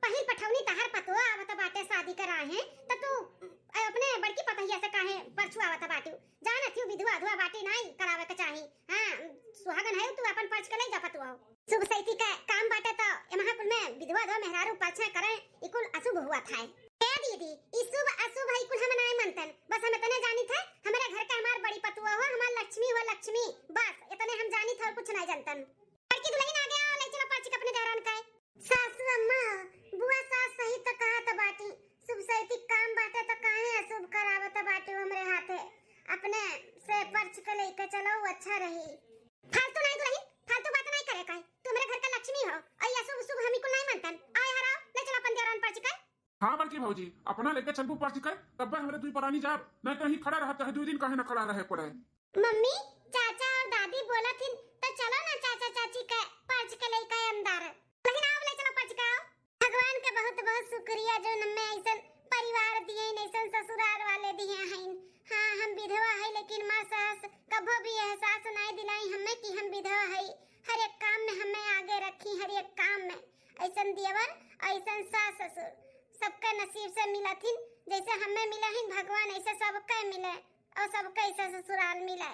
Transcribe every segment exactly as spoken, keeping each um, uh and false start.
पहिल पठौनी तहार पतोह आवत बाटे शादी कराए, त तू, अ, अपने बड़की पतोहिया से काहे परछुआवत बाटू? जानत हिउ विधवा अधवा बाटी नाई करावे के चाही। हाँ, सुहागन है तू, अपन परछ के लइ जा पतोह। शुभ सैती के काम बाटे त एमहा कुल में विधवा अधवा मेहरारू परछे करे, ई कुल अशुभ हुआ था। ए दीदी, ई शुभ अशुभ है, ई कुल हम नाई मनतन। बस हम इतने जानित है, हमरे घर के हमार बड़ी पतोह हो, हमार लक्ष्मी हो, लक्ष्मी। बस इतने हम जानित है और कुछ नाई जानतन। बड़की दुलहिन आ गया, ले चलो परछ के अपने देवरान का। सासू अम्मा, बुआ सास सही त कहत बाटी, शुभ सैती काम बाटे त काहे अशुभ करावत बाटी हमरे हाथे। अपने से परछ के लइके चलो, उ अच्छा रही। फालतू नाई दुलहिन, फालतू बात नाई करे का। तू हमरे घर का लक्ष्मी हो, और ये अशुभ शुभ हम ई कुल नाई मनतन। आए हराओ, ले चलो अपन देवरान परछ के। हाँ बड़की भौजी, अपना लइके चलबू परछ के, तब्बे हमरे दुई परानी जाब, नाई त यहीं खड़ा रहब, चाहे दुई दिन काहे ना खड़ा रहे पड़े। मम्मी, चाचा और दादी बोलत हिन, त चलो ना चाचा चाची के परछ के लइके अंदर। लेकिन आओ, ले चलो परछ के आओ। भगवान के बहुत बहुत शुक्रिया जो हमें ऐसन परिवार दिए, ऐसन ससुराल वाले दिए हैं। हाँ, हम विधवा है, लेकिन माँ सास कभो भी एहसास नाई दिलाई हमें कि हम विधवा है। हर एक काम में हमें आगे रखी, हर एक काम में। ऐसन देवर, ऐसन सास ससुर सबके नसीब से मिलथिन, जैसे हमें मिला हिन भगवान, ऐसे सबके मिले और सबके ऐसे ससुराल मिले।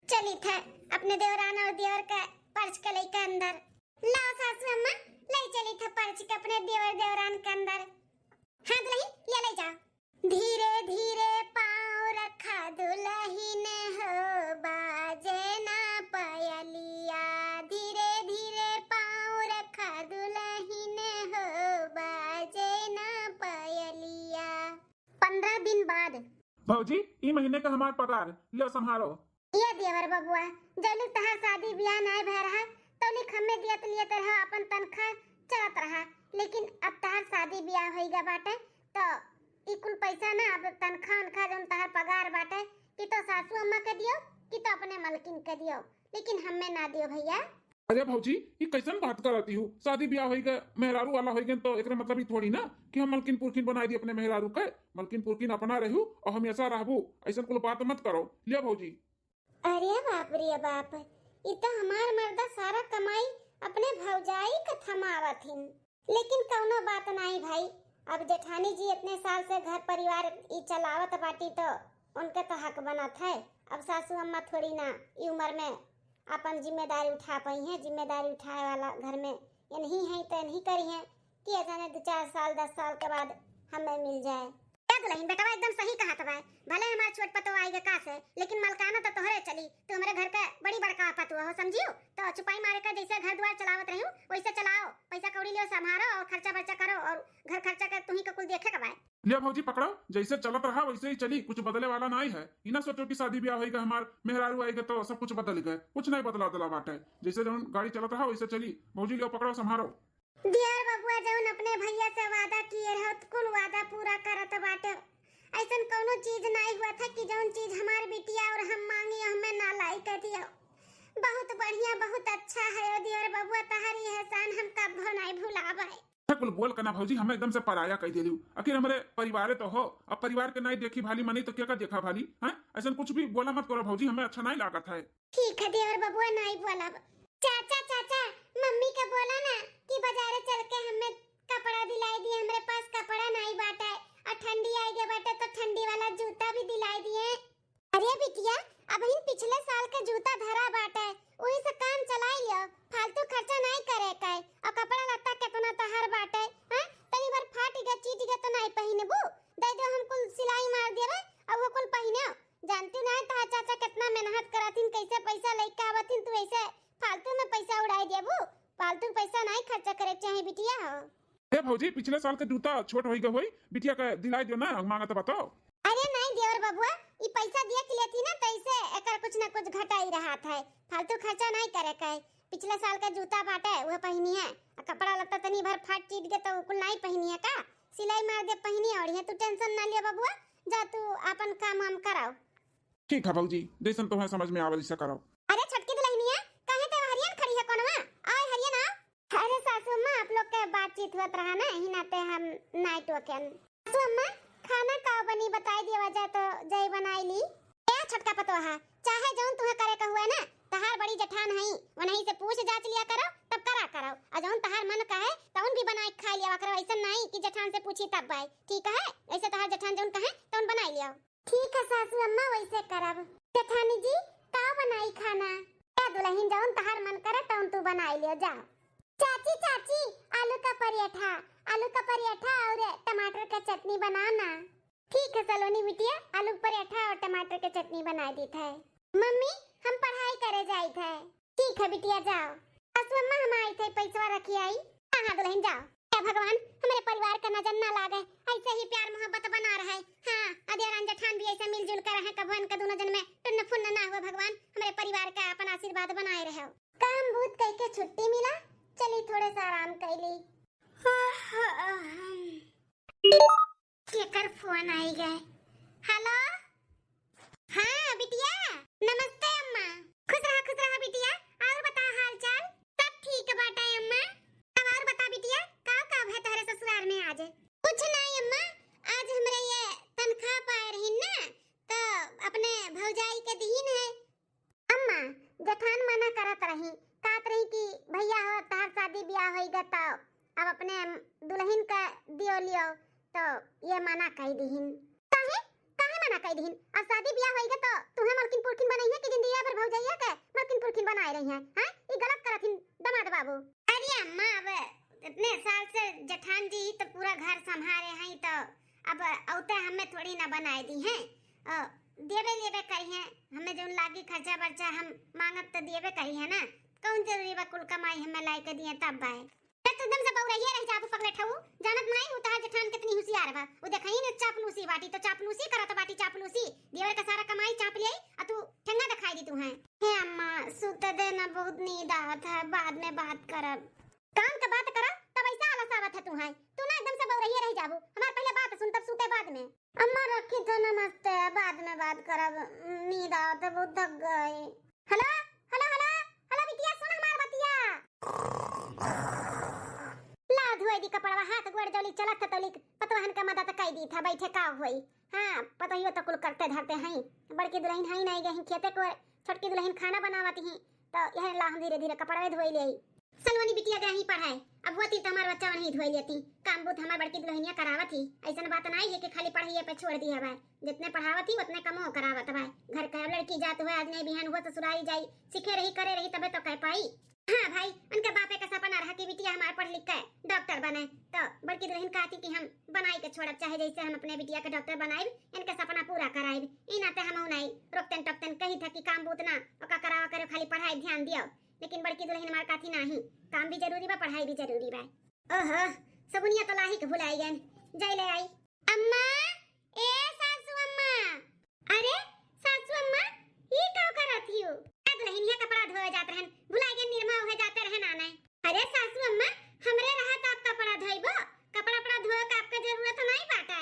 चली थे अपने देवरान और देवर के परछ के लइके अंदर। लाओ सासू अम्मा, ले चली थे परछ के अपने देवर देवरान के अंदर। हाँ दुलहिन, ले, ले जाओ। धीरे धीरे पाँव रखा दुलहिन हो, बाजे ना पयलिया। धीरे धीरे पाँव रखा दुलहिन हो, बाजे ना पयलिया। पन्द्रह दिन बाद। भौजी, ई महीने का हमार पगार, लो संभारो। ये देवर बबुआ, जौलिक तहार शादी ब्याह नाय भय रहा, तौलिक हमें दियत लियत रहा, अपन तनखा चलत रहा, लेकिन अब तहार शादी ब्याह होइगा बाटे, तो ई कुल पैसा ना, अब तनखा उनखा जौन तहार पगार बाटे, कि तो सासू अम्मा के दियो, कि तो अपने मलकिन के दियो, लेकिन हमें ना दियो भैया। अरे भौजी, ई कैसन बात करती हूँ? शादी ब्याह होइगा, मेहरारू वाला होइगा, तो एकरे मतलब ई थोड़ी ना कि हम मलकिन पुरखिन बनाई दी अपने मेहरारू के। मलकिन पुरखिन अपना रहू और हमेशा रहबू, ऐसन कुल बात मत करो। लिया भौजी। अरे बाप रे बाप, ई तो हमार मर्दा सारा कमाई अपने भौजाई के थमावत हिन। लेकिन कौनो बात नाई भाई, अब जेठानी जी इतने साल से घर परिवार ई चलावत बाटी तो उनके तो हक बनत है। अब सासू अम्मा थोड़ी ना ई उम्र में अपन जिम्मेदारी उठा पाई हैं। जिम्मेदारी उठाए वाला घर में इन्हीं हैं तो इन्हीं करी हैं कि अचानक दो चार साल, दस साल के बाद हमें मिल जाए। क्या दुलहिन, बेटवा एकदम सही कहत बा। भले हमार छोट पतोह आइगा का से, लेकिन मलकाना तो तोहरे चली। तू हमरे घर के बड़ी बड़का पतोह हो, समझियो? तो चुपाई मारे का जैसे घर द्वार चलावत रहियो, वैसे चलाओ। पैसा कौड़ी लियो, संभारो और खर्चा बर्चा करो और घर खर्चा का तुही का कुल देखे का बा। लिया भौजी पकड़ो, जैसे चलत रहा वैसे ही चली, कुछ बदले वाला नाई है। ई ना सोचो कि शादी ब्याह होइगा, हमार मेहरारू आइगा तो सब कुछ बदल गए, कुछ नाई बदला बदला बाटे। जैसे जौन गाड़ी चलत रहा वैसे चली। भौजी लियो पकड़ो, संभारो। दियर बबुआ जौन अपने भैया से वादा किए रहो, कुल वादा पूरा करत बाटे। ऐसन कौनो चीज नाई हुआ था कि जौन चीज हमार बिटिया और हम मांगी हमें ना लाई के दियो। बहुत बढ़िया, बहुत अच्छा है ओ दियर बबुआ, तहारी एहसान हम कब्बो नाई भुलावे। अच्छा कुल बोल के ना भौजी, हमें एकदम से पराया कह देलियो। आखिर हमरे परिवारे तो हो, अब परिवार के नाई देखी भाली मनी तो क्या का देखा भाली, हैं? ऐसन कुछ भी बोला मत करो भौजी, हमें अच्छा नाई लागत है। ठीक है देवर बबुआ, नाई बोलब। चाचा, चाचा, मम्मी के बोला ना कि बाजारे चल के हमें कपड़ा दिलाई दिए, हमरे पास कपड़ा नाई बाटे, और ठंडी आई गए बाटे तो ठंडी वाला जूता भी दिलाई दिए। अरे बिटिया, अबहिन पिछले साल के जूता धरा बाटे, वही से काम चलाई लियो, फालतू खर्चा नाई करे के। और कपड़ा लत्ता कितना तहार बाटे, हैं? तनी भर फाट गए, चीट गए तो नाई पहिनबू, दे दो, हम कुल सिलाई मार देबे, और वो कुल पहिने। जानती ना तहार चाचा कितना मेहनत करथिन, कैसे पैसा लेके आवथिन, तू ऐसे फालतू में पैसा उड़ाई देबू। फालतू पैसा नाई खर्चा करे के चाही बिटिया हो। ए भौजी, पिछले साल के जूता छोट होई गए होई, बिटिया के दिलाई दियो ना, मांगत बा तो। अरे नाई देवर बबुआ, ई पैसा दिए के लेती ना, तो इसे एकर कुछ ना कुछ घटाई रहत है। फालतू खर्चा नाई करे के। पिछले साल के जूता बाटे, उहे पहिनी है। आ कपड़ा लत्ता तनी भर फाट चीट के तो कुल नाई पहिनी है का? सिलाई मार दे पहिनी और ये तू tension ना लिया बबुआ, जा तू अपन काम वाम कराओ। ठीक है भौजी, जैसन तुम्हें समझ में आवे वैसे करो। अरे छोटकी दुलहिनिया, काहे ते हरियन खड़ी है कोनवा? आए हरियन आओ। अरे सासू अम्मा, आप लोग के बातचीत होत रहा ना, यही नाते हम नाई टोकेन। सासू अम्मा, खाना का बनी बताई दिया जाए तो जय बनाई ली। ए छोटका पतोहा, चाहे जौन तुम्हें करे का हुए ना, तहार बड़ी जेठान हई, वनही से पूछ जांच लिया करो, तब करा करब। और जौन तहार मन कहे तौन भी बनाए के खा लिया करो, ऐसा नहीं कि जेठान से पूछी तब बाय, ठीक है? ऐसे तहार जेठान जौन कहे तौन बनाई लिया। ठीक है सासू अम्मा, वैसे करब। जेठानी जी, का बनाई खाना? ए दुलहिन, जौन तहार मन करे तौन तू बनाई लियो, जा। चाची, चाची, आलू का पराठा, आलू का पराठा और टमाटर का चटनी बनाओ ना। ठीक है सलोनी बिटिया, आलू का पराठा और टमाटर के चटनी बनाई दीत है। मम्मी, हम पढ़ाई करे जाइत है। ठीक है बिटिया, जाओ। सासू अम्मा, हम आइत है, पैसवा रखी आई। हाँ, हाँ दुलहिन, जाओ। हे भगवान, हमरे परिवार का नजर ना लागे, ऐसे ही प्यार मोहब्बत बना रहे। हाँ, अदिया राम जेठान भी ऐसे मिलजुल कर रहे, कभो इनका दोनों जन में टुन्न फुन्न ना हुआ। भगवान, हमरे परिवार का अपन आशीर्वाद बनाए रहो। काम बूत कई के छुट्टी मिला, चली थोड़े सा आराम कर ली। केकर फोन आई गए? हेलो, हाँ बिटिया, नमस्ते अम्मा। खुश रहा, खुश रहा बिटिया। और बता हाल चाल? सब ठीक बाटे अम्मा। अब और बता बिटिया, का का भय तोहरे ससुराल में आज? कुछ नहीं अम्मा, आज हमरे ये तनख्वाह पाए रही ना, तो अपने भौजाई के दीन है। अम्मा, जेठान मना करत रही, कहत रही कि भैया हो, तहार शादी ब्याह होइगा तो अब अपने दुलहिन का दियो लियो, तो ये मना कई दिहिन। काहे? काहे मना कई दिहिन? अब शादी ब्याह होइगा तो तुहे मलकिन पुरखिन बनइहे कि जिंदगी भर भौजैया के मलकिन पुरखिन बनाए रही हैं? हैं? ई गलत करत हिन दमाद बाबू। अरे अम्मा, अब इतने साल से जेठान जी ही तो पूरा घर संभारे हैं, तो अब औते हमें थोड़ी ना बनाए दी हैं। अ, देबे लेबे करिहें, हमें जौन लागी खर्चा बर्चा हम मांगब त देबे करिहें ना। कौन जरूरी बा कुल कमाई हमें लाई के दिए तब बाय? त तू एकदम से बउरइये रह जाबू पगले ठऊ, जानत नाई उ तहार जेठान कितनी होशियार बा। उ देखई न चापलूसी बाटी तो चापलूसी करत बाटी, चापलूसी। देवर का सारा कमाई चाप लियाई आ तू ठेंगा दिखाई दी तू हैं। हे अम्मा, सुते दे ना, बहुत नींद आवत है, बाद में बात करब। काम के बात करा तब ऐसा आलस आवत है तू हैं। तू ना एकदम से बउरइये रह जाबू, हमार पहले बात सुन तब सुते बाद में। अम्मा रखी तो नमस्ते, बाद में बात करब, नींद आवत है, बहुत थक गई। हेलो, हेलो, हेलो, हेलो बिटिया, सुन हमार बतिया। ला धोए दी कपड़वा, हाथ गोड़ जौली चलत है तौली पतवहन का मदद कई दी था, बैठे का होई। हाँ, पतोहियो तो कुल करते धरते हैं, बड़की दुलहिन हई नहीं गई खेते को, छोटकी दुलहिन खाना बनावत ही, तो यह ला हम धीरे धीरे कपड़वे धोई ले। सलोनी बिटिया गई पढ़ाए, अब वो ती तो हमार बच्चा नहीं धोई लेती, काम बूत हमार बड़की दुलहिनिया करावत ही। ऐसन बात नहीं है कि खाली पढ़ाइए पे छोड़ दी हवाए, जितने पढ़ावत ही उतने कमो करावत हवाए। घर का अब लड़की जात हुए, आज नहीं बिहान हुआ ससुरारी जाई, सीखे रही करे रही तबे तो कह पाई। हाँ भाई, उनके बापे का सपना रहा कि बिटिया हमार पढ़ लिख के डॉक्टर बने, तो बड़की दुलहिन कहती कि हम बनाई के छोड़ब, चाहे जैसे हम अपने बिटिया के डॉक्टर बनाइब, इनके सपना पूरा कराइब। ई नाते हम नहीं रोकतन टोकतन कही था कि काम बूत ना ओका करावा करे, खाली पढ़ाई ध्यान दियो। लेकिन बड़की दुलहिन हमार काथी नाही, काम भी जरूरी बा, पढ़ाई भी जरूरी बा। ओहो, सगुनिया तो लाही के भुलाई गन, जाई ले आई। अम्मा, ए सासू अम्मा। अरे सासू अम्मा, ई का करत हियो? आ दुलहिनिया कपड़ा धोए जात रहन, भुलाई गन निरमा उहे जाते रहन आने। अरे सासू अम्मा, हमरे रहत आप कपड़ा धोइबो? कपड़ा, कपड़ा धोए का आपका जरूरत नहीं बाटे।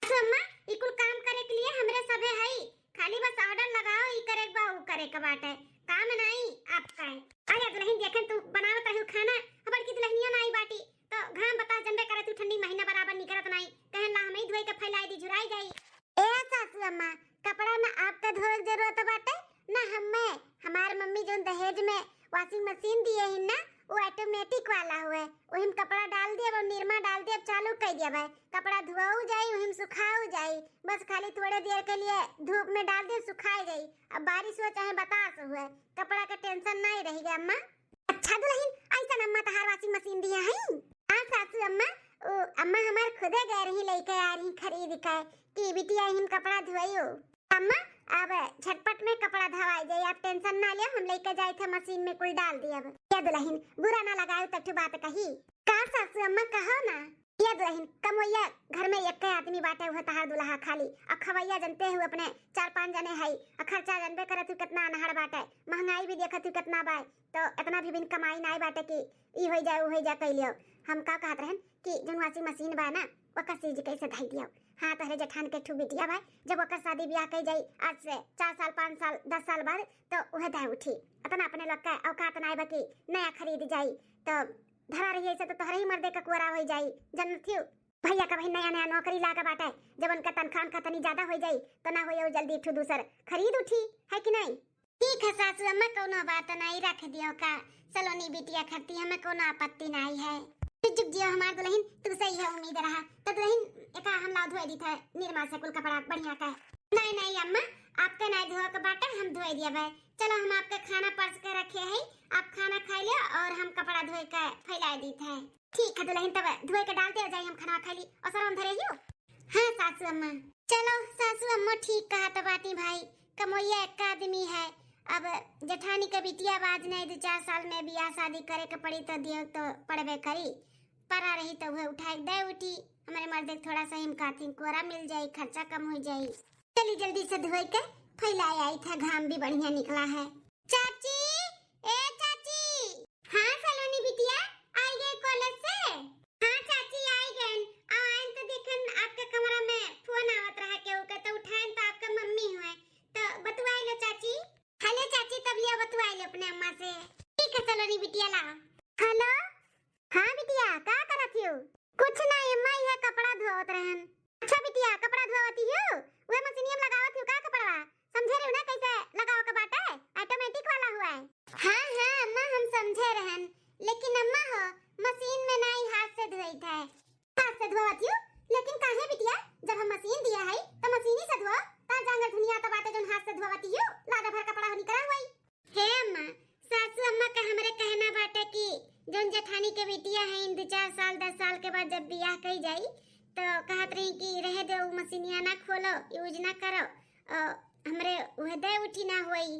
सासू अम्मा, ई कुल काम करे के लिए हमरे सभे हई, खाली बस ऑर्डर लगाओ, ई करे के बा, ऊ करे के बाटे, काम नाई आपका है। अरे दुलहिन, देखेन तू बनावत रही खाना, बड़की दुलहिनिया नाई बाटी, तो घाम बतास जनबे करे तू, ठंडी महीना बराबर निकरत नाई, कहन ला हमही धोई के फैलाई दी, झुराई जाई। ए सासू अम्मा, कपड़ा में आपका धोए के जरूरत बाटे ना हमें, हमार मम्मी जोन दहेज में वॉशिंग मशीन दिए ही ना, वो ऑटोमेटिक वाला हुए, वही में कपड़ा डाल दिए और निरमा डाल दिए, चालू कर दिया भाई, कपड़ा धुआऊ जाई, वही में सुखाऊ जाई, बस खाली थोड़े देर के लिए धूप में डाल दे, सुखाए जाई। अब बारिश हुआ चाहे बतास हुए, कपड़ा के टेंशन नहीं रही गया अम्मा। अच्छा दुलहिन, ऐसा अम्मा तहार वॉशिंग मशीन दिया है? हाँ सासू अम्मा, ओ अम्मा हमार खुदे गए रही, लेके आ रही खरीद के कि बिटिया हिम कपड़ा धोइयो। अम्मा, अब झटपट में कपड़ा धवाई जाई, आप टेंशन ना लियो, हम लेके जाए थे मशीन में कुल डाल दिए। अब क्या दुलहिन, बुरा ना लगाओ, तठू बात कही। का सासू अम्मा, कहो ना। ये दुलहिन, कमवैया घर में एक आदमी बाटे, वह तहार दुल्हा खाली, और खवैया जनते हुए अपने चार पांच जने हई, और खर्चा जनबे करत हूँ कितना अनहड़ बाटे, महंगाई भी देखत हूँ कितना बाय, तो इतना भी बिन कमाई नाई बाटे कि ई हो जाए, ऊ हो जाए, कह लियो। हम का कहत रहन कि जौन वॉशिंग मशीन बा ना, ओकर सीज कैसे धई दियो। हाँ, तोहरे जेठान के ठू बिटिया बा, जब ओकर शादी ब्याह कई जाई, आज से चार साल, पाँच साल, दस साल बाद, तो वह दे उठी। इतना अपने लोग का औकात नाई बा कि नया खरीद जाई, तो धरा रही ऐसे तो तोहरे ही मर्दे का कुआरा हो जाई, जानत हियो। भैया का भाई नया नया नौकरी लागा बाटे, जब उनका तनख्वाह उनका तनी ज्यादा हो जाई, तो ना होई और जल्दी ठू दूसर खरीद उठी, है कि नहीं? ठीक है सासू अम्मा, कौनो बात नहीं, रख दियो का, सलोनी बिटिया खाती हमें कोनो आपत्ति नाहीं है। जुग जुग जियो हमार दुलहिन, तुमसे इहे उम्मीद रहा। तो दुलहिन, एका हम लाव धोए दीत है निरमा से कुल कपड़ा बढ़िया का। नहीं नहीं अम्मा, आपके नाहीं धोए के बाटे, हम धोए दियब है। चलो हम आपके खाना परस के रखे है, आप खाना खाई लियो और हम कपड़ा धोए के फैलाए दीत है। ठीक है दुलहिन, तब धोए के डाल दिया जाए, हम खाना खाई ली और सरवन धरे हियो। हाँ सासू अम्मा। चलो सासू अम्मा ठीक कहत बाटी भाई, कमोइया एक आदमी है। अब जेठानी के बिटिया बाज नहीं, दो चार साल में बियाह शादी करे के पड़ी तो दियो तो पड़बे करी। परा रही तो वह उठाए दे उठी। हमरे मर्दे के थोड़ा सा हिमकाथिन कोरा मिल जाई, खर्चा कम हो जाई। चली जल्दी से धोए के फैलाए आई था, घाम भी बढ़िया निकला है। चाची, ए चाची। हाँ सलोनी बिटिया, आई गए कॉलेज से? हाँ चाची, आई गए। आ आइन तो देखन आपके कमरा में फोन आवत रहा केहू के, तो उठाइन तो आपके मम्मी हुए, तो बतुआई लो चाची। हेलो चाची, तब लिया बतुआई लो अपने अम्मा से। ठीक है सलोनी बिटिया, लाओ। हेलो, हाँ बिटिया, का करत हियो? कुछ ना अम्मा, यह कपड़ा धोवत रहन। अच्छा बिटिया, कपड़ा धोवत हियो? वह मशीनिया में लगावत हियो का कपड़वा? समझे रहो ना कैसे लगावे के बाटे, ऑटोमेटिक वाला हुआ है। हाँ हाँ अम्मा, हम समझे रहन, लेकिन अम्मा हो, मशीन में नाहीं, हाथ से धोइत है। हाथ से धोवत हियो? लेकिन काहे बिटिया, जब हम मशीन दिया है तो मशीनी से धो, तार जांगर धुनिया तो बाटे जोन हाथ से धोवत हियो, लादा भर कपड़ा निकला हुआ है। हे अम्मा, सासू अम्मा का हमरे कहना बाटे कि जौन जेठानी के बिटिया है, इन दो चार साल, दस साल के बाद जब बियाह कई जाई, तो कहत रही कि रहे दो, उ मशीनिया ना खोलो, यूज ना करो, और हमरे उहे दे उठी ना होई।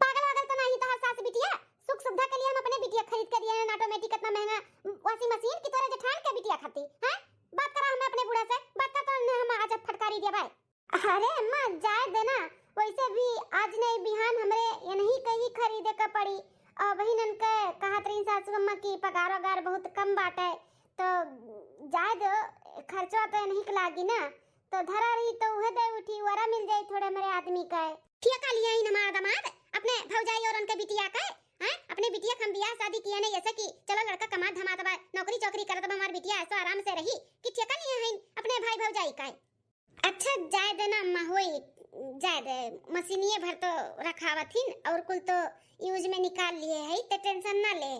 पागल वागल तो नहीं तोहार सास बिटिया, सुख सुविधा के लिए हम अपने बिटिया खरीद के दिए हैं ऑटोमेटिक, इतना महंगा वॉशिंग मशीन कि तोरे जेठान के बिटिया खाती, हैं? बात करा हमें अपने बूढ़ा से, बात कर तो हम आज फटकारी दिया भाई। अरे अम्मा, जाए देना, वैसे भी आज नहीं बिहान हमरे यनही कहीं खरीदे का पड़ी। और बहिनन के कहत रही सासू अम्मा की पगार वगार बहुत कम बाटे, तो जाए दो, खर्चा तो यनही के लागी ना, तो धरा रही तो उहे दे उठी, वरा मिल जाई थोड़े हमरे आदमी का। ठेका लिया ही हमारा दामाद अपने भौजाई और उनके बिटिया का, हैं? अपने बिटिया के हम बियाह शादी किए नहीं ऐसे कि चलो लड़का कमात धमात बा, नौकरी चौकरी करत बा, हमार बिटिया ऐसो आराम से रही, कि ठेका लिया है अपने भाई भौजाई का। अच्छा, जाए दे ना अम्मा, होई, जाए दे, मशीनिये भर तो रखावत हिन और कुल तो यूज में निकाल लिए है, तो टेंशन ना ले।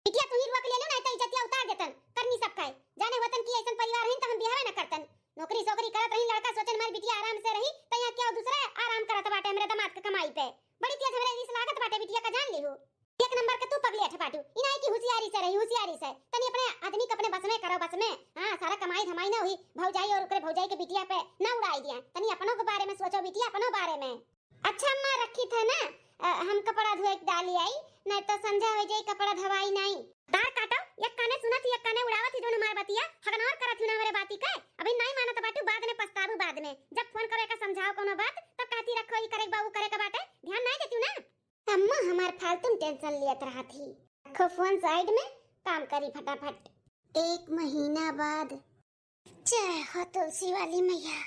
बिटिया तू ही रुआ के ले लो, नहीं तो इज्जतिया उतार देतन, करनी सब खाए। जाने होतन कि ऐसन परिवार हिन तो हम बियाहवे ना करतन। नौकरी सोकरी करत रही, लड़का सोचन हमारी बिटिया आराम से रही, तो यहाँ क्या दूसरा आराम करत बाटे हमरे दामाद के कमाई पे। बड़ी तेज हमरे रीस लागत बाटे बिटिया का, जान ली हो। एक नंबर के तू पगलेट बाटू। इनाई की होशियारी से रही, होशियारी से। तनी अपने आदमी के अपने बस में करो, बस में। हाँ, सारा कमाई धमाई ना हुई, भौजाई और ओकरे भौजाई के बिटिया पे ना उड़ाई दिया। तनी अपनों के बारे में सोचो बिटिया, अपनों बारे में। अच्छा अम्मा, रखी थे ना, अ, हम कपड़ा धोए के डाली आई, नहीं तो संझा हो जाई, कपड़ा धवाई नहीं। तार काटो, एक काने सुनत ही, एक काने उड़ावत ही, जोन हमार बतिया हगनौर करत ही ना हमरे बाती के। अभी नहीं मानत बाटू, बाद में पछताबू, बाद में। जब फोन करो एका समझाओ कोनो बात, तब कहती रखो, ई करे के बा, ऊ करे के बाटे, ध्यान नहीं देती ना। अम्मा हमार फालतू में टेंशन लियत रहत ही। रखो फोन साइड में, काम करी फटाफट। एक महीना बाद। जय हो तुलसी वाली मैया।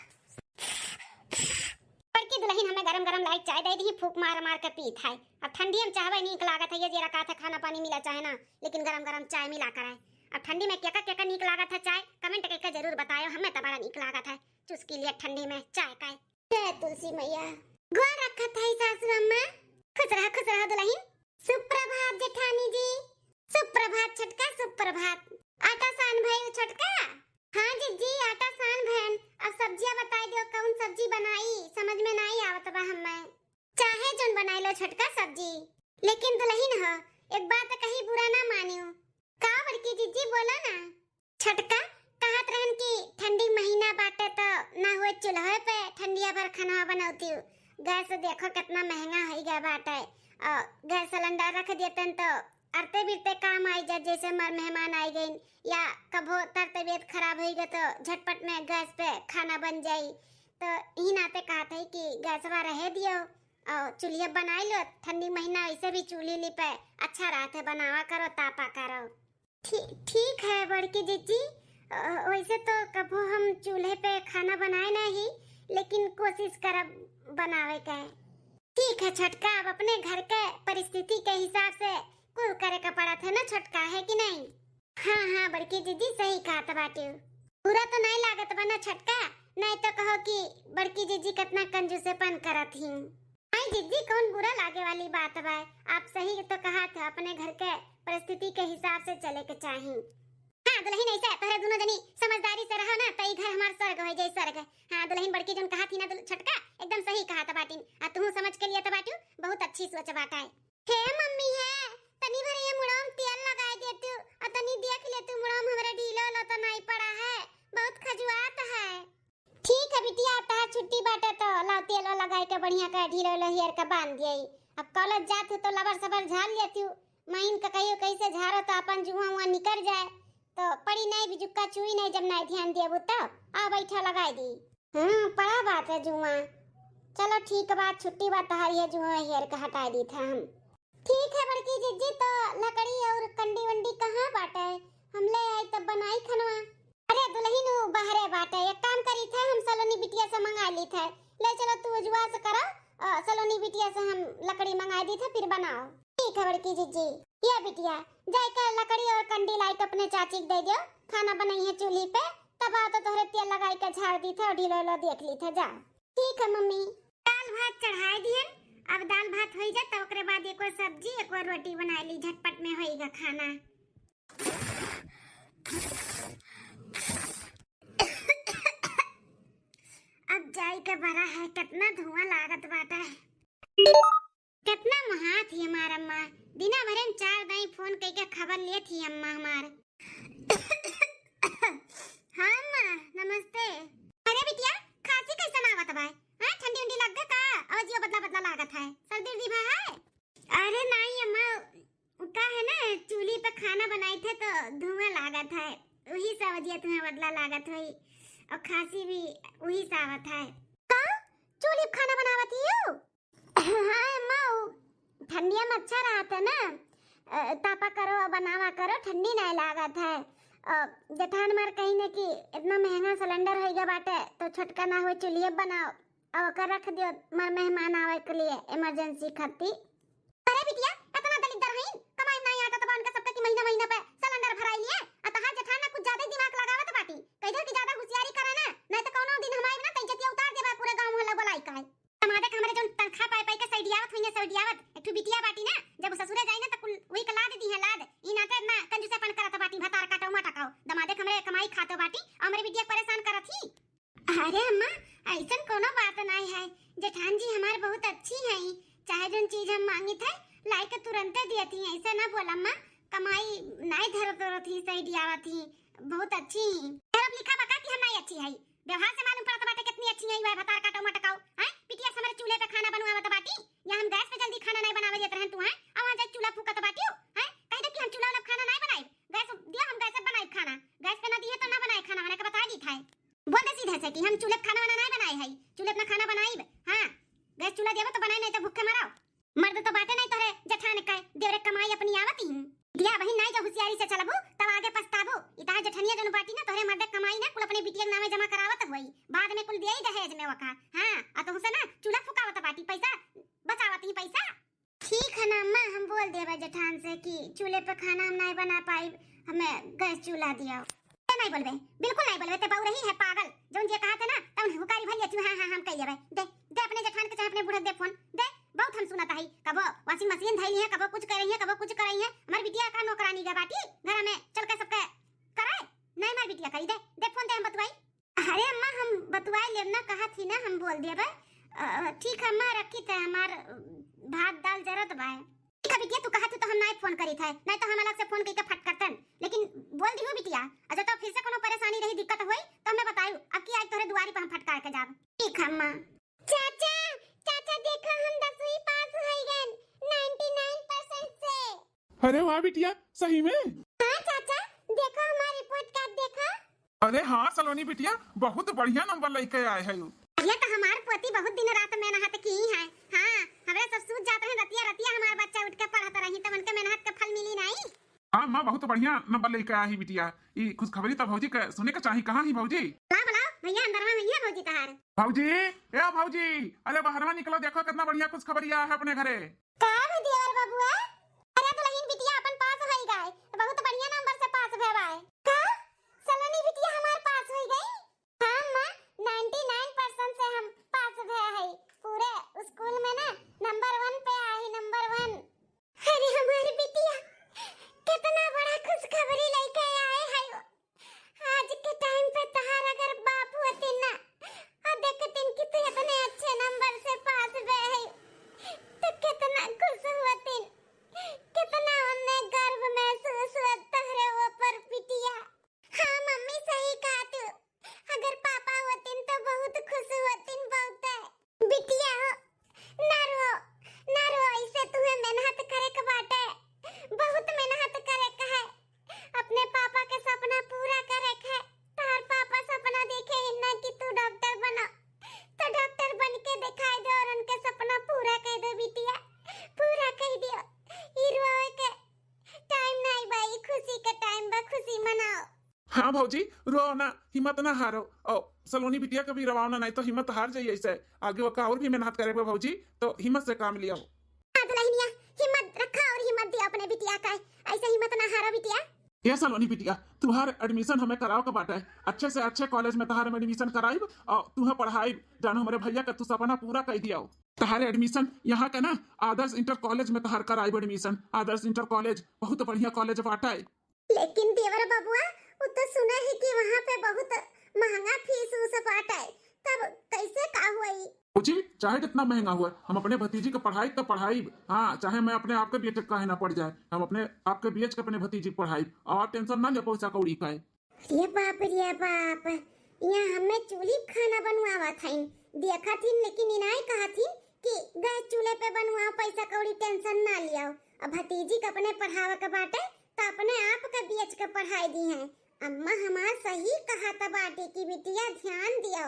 बड़की दुलहिन हमें गरम गरम लाई चाय दे दी, फूक मार मार के पीत है। अब ठंडी में चाहवे नीक लागत है, ये जे रखा था खाना पानी मिला चाहे ना, लेकिन गरम गरम चाय मिला कर है। अब ठंडी में केका केका नीक लागत है चाय, कमेंट करके जरूर बतायो, हमें तो बड़ा नीक लागत है चुस्की लिए ठंडी में चाय का। जय तुलसी मैया। गोर रखत है सासू अम्मा। खुश रहा, खुश रहा दुलहिन। सुप्रभात जेठानी जी। सुप्रभात छोटका, सुप्रभात। आटा सान भइल छोटका? हाँ जिज्जी, आटा सान भइल। अब सब्जिया बताई दियो, कौन सब्जी बनाई, समझ में नाई आवत बा हमें। चाहे जोन बनाई लो छोटका सब्जी, लेकिन दुलहिन हो, एक बात कही बुरा ना मानियो। का बड़की जिज्जी, बोला ना। छोटका कहत रहन कि ठंडी महीना बाटे तो ना हुए चूल्हे पे ठंडिया भर खाना बनौती। गैस देखो कितना महंगा हो गया बाटे, और गैस सिलेंडर रख देतन तो अरते बिरते काम आई जा, जैसे हमार मेहमान आई गइन या कभो तर तबीयत खराब होई गए तो झटपट में गैस पे खाना बन जाई। तो यही नाते कहत है कि गैसवा रहे दियो और चूल्हे बनाई लो, ठंडी महीना ऐसे भी चूल्हे पे अच्छा रहत है, बनावा करो, तापा करो। ठी-, ठीक है बड़की जिज्जी, अ, वैसे तो कभो हम चूल्हे पे खाना बनाए नहीं, लेकिन कोशिश करब बनावे के। ठीक है छोटका, अब अपने घर के परिस्थिति के हिसाब से कुल करे के पड़त है ना छोटका, है कि नहीं? हाँ, हाँ, बड़की जिज्जी सही कहत बाटे। बुरा तो नहीं लागत बा ना छोटका, नहीं तो कहो कि बड़की जिज्जी कितना कंजूसेपन करत ही। नहीं जिज्जी, कौन बुरा लागे वाली बात बा? आप सही तो कहा थे, अपने घर के स्थिति के हिसाब से चले के चाही। हाँ दुलहिन, ऐसे तोहरे दुनो जनी समझदारी से रहो ना, त ई घर हमार स्वर्ग होइ जाई, स्वर्ग। हाँ दुलहिन, बड़की जौन कहा थी ना दुल-, छोटका, एकदम सही कहा था बाटिन। आ तुहू समझ के लिए था बाटियो, बहुत अच्छी सोच बाटा है। हे मम्मी है, तनी भर ये मुड़वा में तेल लगाई दे तू, आ तनी देख ले तू मुड़वा में हमरे ढीलो लो तो नहीं पड़ा है, बहुत खजुआत है। ठीक है बिटिया, अब तहार छुट्टी बाटे तो लाओ तेल लगाई के बढ़िया का ढीलो लो हेयर का बांध दिए। अब कॉलेज जात हूँ तो लबर सबर झाड़ लेती हूँ, माइन का कहियो कैसे झाड़ो तो अपन जुआ उआ निकर जाए, तो पड़ी नहीं बिजुक्का चुई नहीं, जब नहीं ध्यान देबू तो। आ बैठा लगाई दी। हम्म, पड़ा बात है जुआ। चलो ठीक बात, छुट्टी बात तहारी है जुआ हेयर का हटाई दी था हम। ठीक है बड़की जिज्जी, तो लकड़ी और कंडी वंडी कहाँ बाटे? हम ले आई तब बनाई खनवा। अरे दुलहिन उ बहरे बाटे, एक काम करी थे, हम सलोनी बिटिया से मंगा ली थे। ले चलो तू उजवा से करो, अ, सलोनी बिटिया से हम लकड़ी मंगा दी थे, फिर बनाओ। ठीक है बड़की जिज्जी। ये बिटिया, जाए के लकड़ी और कंडी लाई के अपने चाची के दे दियो, खाना बनाई है चूल्ही पे, तब आओ तो तोहरे तेल लगाई के झाड़ दी थे और ढीलो लो देख ली थे, जा। ठीक है मम्मी। दाल भात चढ़ाए दिहन, अब दाल भात होई जाए तो ओकरे बाद एक और सब्जी, एक और रोटी बनाए ली, झटपट में होईगा खाना। अब जाई के बड़ा है, कितना धुआं लागत बाटे। कितना महात ही हमार अम्मा, दिना भरे में चार दाई फोन कई के खबर लेत ही अम्मा हमार। हाँ अम्मा, नमस्ते। अरे बिटिया, खांसी कैसन आवत बा? हाँ, ठंडी उंडी लग गई का? आवाजियो बदला बदला लागत है, सर्दी उर्दी भा है? अरे नहीं अम्मा, उ का है ना, चूल्ही पे खाना बनाई थे तो धुआं लागत है, वही से आवाजिया तुम्हें बदला लागत है, और खांसी भी वही से आवत है। का? चूल्ही पे खाना बनावत ही हो? हाँ अम्मा, उ ठंडिया में अच्छा रहत है ना, अ, तापा करो, बनावा करो, ठंडी नहीं लागत है। अ, जेठान मार कही ने कि इतना महंगा सिलेंडर होइगा बाटे, तो छोटका ना हो, चूल्हे बनाओ, अब ओकर रख दियो, मार मेहमान आवे के लिए इमरजेंसी खातिर। अरे बिटिया, इतना दलिद्दर हईन, कमाई में नहीं आटा तो बा उनका सबका कि महीना महीना पे सिलेंडर भराई लिए, आ तहार जेठान ना कुछ ज्यादा ही दिमाग लगावत बाटी, कह दे कि ज्यादा होशियारी करे ना, नहीं तो कौनो दिन हमारे ना तो इज्जतिया उतार देबा पूरे गांव मोहल्ला बोलाई का है। दमादे के हमरे जौन तनखा पाए पाए के सैडियावत हुई है, सैडियावत। एक ठो बिटिया बाटी ना, जब ससुरे जाई ना त कुल वही के लाद दी है लाद। ई नाते ना कंजूसेपन करत बाटी, भतार काटो मटकाओ। दमादे के हमरे कमाई खातो बाटी, और हमरे बिटिया के परेशान करत ही। अरे अम्मा, ऐसन कोनो बात नहीं है। जेठान जी हमार बहुत अच्छी हैं, चाहे जौन चीज हम मांगी थे लाई के तुरंते दियत ही। ऐसे ना बोल अम्मा, कमाई नहीं धरत उरत ही, सैडियावत ही, बहुत अच्छी ही। फिर अब लिखा बका कि हम नहीं अच्छी है, व्यवहार से मालूम पड़त बाटे कितनी अच्छी है, वह भतार काटो मटकाओ, हैं? बिटिया से हमरे चूल्हे पे खाना बनवावत बाटी, या हम गैस पे जल्दी खाना नहीं बनावे देत रहन तू, हैं? अब वहाँ जाके चूल्हा फूकत बाटी, हैं? कह दे कि हम चूल्हा वाला खाना नहीं बनाई, गैस दिया, हम गैस पे बनाई खाना, गैस पे ना दिए तो ना बनाए खाना, मैंने के बता दी था। बोल दे सीधे से कि हम चूल्हे पे खाना वाना नहीं बनाए है, चूल्हे पे ना खाना बनाई। हाँ, गैस चूल्हा देबो तो बनाए, नहीं तो भूखे मराओ। मर्द तो बाटे नहीं तोहरे जेठान के, देवरे कमाई अपनी आवत ही। बिटिया बहिन नहीं जो होशियारी से चलबू तब आगे पछताबू। इता जेठनिया जन बाटी ना तोहरे मर्द कमाई ना कुल अपने बिटिया के नामे जमा करावत होई, बाद में कुल दिया ही दहेज में वका। हाँ, आ तुमसे ना चूल्हा फुकावत बाटी, पैसा बचावत ही पैसा। ठीक है ना अम्मा, हम बोल देबे जेठान से कि चूल्हे पे खाना हम नहीं बना पाई, हमें गैस चूल्हा दिया। ते नहीं बोलबे, बिल्कुल नहीं बोलबे, ते बहू रही है पागल, जौन जे कहा थे ना तौन हुकारी भलिया तू। हाँ हाँ, हम कह लेबे। दे दे अपने जेठान के चाहे अपने बूढ़े के दे फोन, दे। बहुत हम सुनत हई, कबो वॉशिंग मशीन धई ली है, कबो कुछ कर रही है, कबो कुछ कर रही है। हमार बिटिया का नौकरानी गे बाटी, घर में चल के सबके करे। नहीं हमार बिटिया करी, दे दे फोन, दे हम बतुआई। अरे अम्मा, हम बतुआई लेब ना, कहा थी ना, हम बोल देबे। अ, ठीक है अम्मा, रखी थे, हमार भात दाल जरत बाय। ठीक है बिटिया, तू कहा थी तो हम नहीं फोन करी थे, नहीं तो हम अलग से फोन करके फटकरतन। लेकिन बोल दी हूँ बिटिया, अगर तो फिर से कोनो परेशानी रही, दिक्कत होई तो हमें बतायू, अब की आज तोहरे दुआरी पर हम फटकार के जाब। ठीक है अम्मा। चाचा, चाचा देखो हम दसवीं पास हो गए नाइंटी नाइन परसेंट से। अरे वाह बिटिया, सही में? हाँ चाचा, देखो हमार रिपोर्ट कार्ड देखो। अरे हाँ सलोनी बिटिया, बहुत बढ़िया नंबर लेके आए है। ये तो हमार पोती बहुत दिन रात मेहनत की है। हाँ, हमरे सब सूझ जात रहे रतिया रतिया हमार बच्चा उठ के पढ़त रही, तब उनके मेहनत के फल मिली नहीं। हाँ माँ, बहुत बढ़िया नंबर लेके आए है बिटिया। ई खुशखबरी तो भौजी के सुने के चाही। कहाँ ही भौजी? बुलाओ बुलाओ भैया, अंदर में भैया भौजी तहार। भौजी, ए भौजी, अरे बाहरवा निकलो, देखो कितना बढ़िया खुशखबरी आया है अपने घरे। का रे देवर बबुआ? अरे दुलहिन बिटिया अपन पास होई गए, बहुत बढ़िया नंबर से पास भे बाय। का? सलोनी बिटिया हमार पास होई गई? हाँ माँ, नाइंटी नाइन परसेंट से हम पास भे हई। पूरे स्कूल में ना नंबर वन पे आई, नंबर वन। अरे हमार बिटिया, कब हाँ भौजी, रो ना, हिम्मत ना हारो। और सलोनी बिटिया के भी रोवाओ ना, नहीं तो हिम्मत हार जाई ऐसे। आगे ओका और भी मेहनत करे बा भौजी, तो हिम्मत से काम लियाओ। हाँ दुल्हनिया, हिम्मत रखा और हिम्मत दिया अपने बिटिया का, ऐसे हिम्मत ना हारो बिटिया। ए सलोनी बिटिया, तुहार admission हमें कराओ के बाटे। अच्छे से अच्छे college में तुहार हम admission कराइब और तुहें पढ़ाइब। जानो हमरे भैया के तू सपना पूरा कर दियाओ। तुहारे admission यहाँ के ना आदर्श इंटर college में तुहार कराइब admission। आदर्श इंटर college बहुत बढ़िया college बाटे। लेकिन देवर बबुआ, वो तो सुना है कि वहाँ पे बहुत महंगा फीस उस बाटे, तब कैसे का हुई? भौजी, चाहे जितना महंगा हुआ, हम अपने भतीजी के पढ़ाई तो पढ़ाई। हाँ, चाहे मैं अपने आप के बेच के काहे ना पड़ जाए, हम अपने आप के बेच के अपने भतीजी के पढ़ाई। और tension ना ले पैसा कौड़ी का है। अरे बाप रे बाप, यहाँ हमें चूल्ही खाना बनवावत हईन, देखत हिन, लेकिन इनाय कहत हिन कि गैस चूल्हे पे बनवाओ, पैसा कौड़ी tension ना लियाओ। अब भतीजी के अपने पढ़ावे के बाटे, तो अपने आप के बेच के पढ़ाई दी हैं। अम्मा हमार सही कहत बाटी कि बिटिया ध्यान दियो,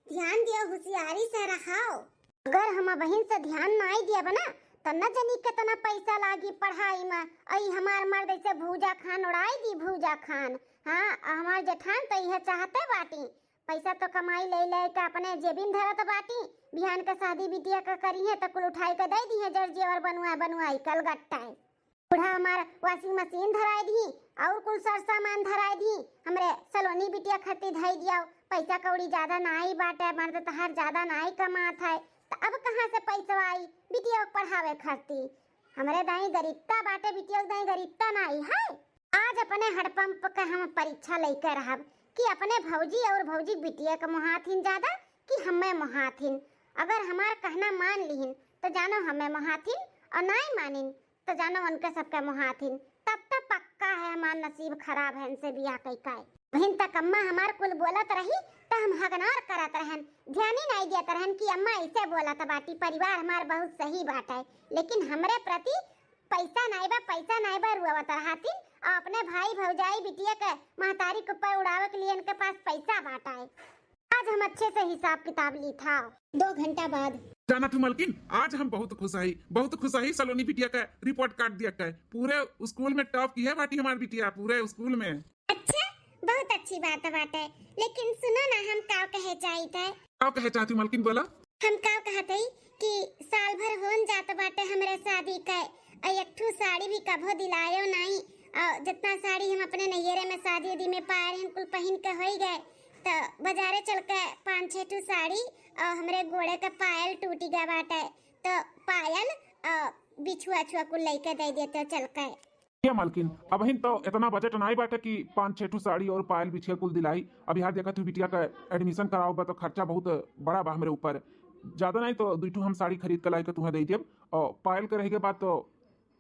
ध्यान दियो, होशियारी से रहो। अगर हम अबहिन से ध्यान नाई दियब ना, त न जनी केतना पैसा लागी पढ़ाई में। अई हमार मर्द ऐसे भूजा खान उड़ाई दी, भूजा खान। हाँ, हमार जेठान तो इहे चाहते बाटी, पैसा तो कमाई ले ले के अपने जेबिन धरत बाटी, बिहान के शादी बिटिया के करी है तो कुल उठाई के दे दी है, जर जेवर बनवा बनवाई कलगट्टा। बूढ़ा हमार washing machine धराए दी और कुल सर सामान धराए दी, हमरे सलोनी बिटिया खातिर धई दिया। पैसा कौड़ी ज्यादा नाई बाटे, मर्द तहार ज्यादा नाई कमात है, त अब कहाँ से पैसा आई बिटिया के पढ़ावे खातिर? हमरे दाई गरीबता बाटे, बिटिया के दाई गरीबता नाई है। आज अपने हड़पंप के हम परीक्षा लेके रहब कि अपने भौजी और भौजी बिटिया के मोहाथिन ज्यादा कि हमें मोहाथिन। अगर हमार कहना मान लिहिन तो जानो हमें मोहाथिन, और नाई मानिन तो जानो उनके सबके मोहाथिन। तब तो पक्का है हमार नसीब खराब है इनसे बियाह कई का। बहिन तक अम्मा हमार कुल बोलत रही तो हम हगनार करत रहन, ध्यान ही नहीं देत रहन कि अम्मा ऐसे बोलत बाटी। परिवार हमार बहुत सही बाटे, लेकिन हमरे प्रति पैसा नाई बा, पैसा नाई बा रुआवत रहती, और अपने भाई भौजाई बिटिया के महतारी के ऊपर उड़ावे के लिए इनके पास पैसा बाटा है। आज हम अच्छे से हिसाब किताब ली था। दो घंटा बाद। जाना तू मलकिन, आज हम बहुत खुश हई, बहुत खुश हई। सलोनी बिटिया का report card दिया का है, पूरे स्कूल में top की है बाटी हमार बिटिया, पूरे स्कूल में। अच्छा, बहुत अच्छी बात बाटे, लेकिन सुनो ना, हम का कहे चाहित है। का कहे चाहती मलकिन, बोला। हम का कहत हई कि साल भर होन जात बाटे हमरे शादी के, और एक ठू साड़ी भी कभो दिलायो नाई। और जितना साड़ी हम अपने नैहरे में शादी उदी में पाए रहन, कुल पहिन के होई गए, तो बाजारे चल के पाँच छह ठू साड़ी और हमरे गोड़े के पायल टूटी गए बाटे, तो पायल और बिछुआ छुआ कुल लेके दे देते चल के। ये मालकिन, अबहिन तो इतना बजट नाई बाटे कि पाँच छह ठू साड़ी और पायल बिछिया कुल दिलाई। अब यार देखत हूँ बिटिया का admission कराओ बा तो खर्चा बहुत बड़ा बा हमरे ऊपर। ज्यादा नाई तो दुई ठू हम साड़ी खरीद के लाई के तुहें दे देब, और पायल के रह के बात तो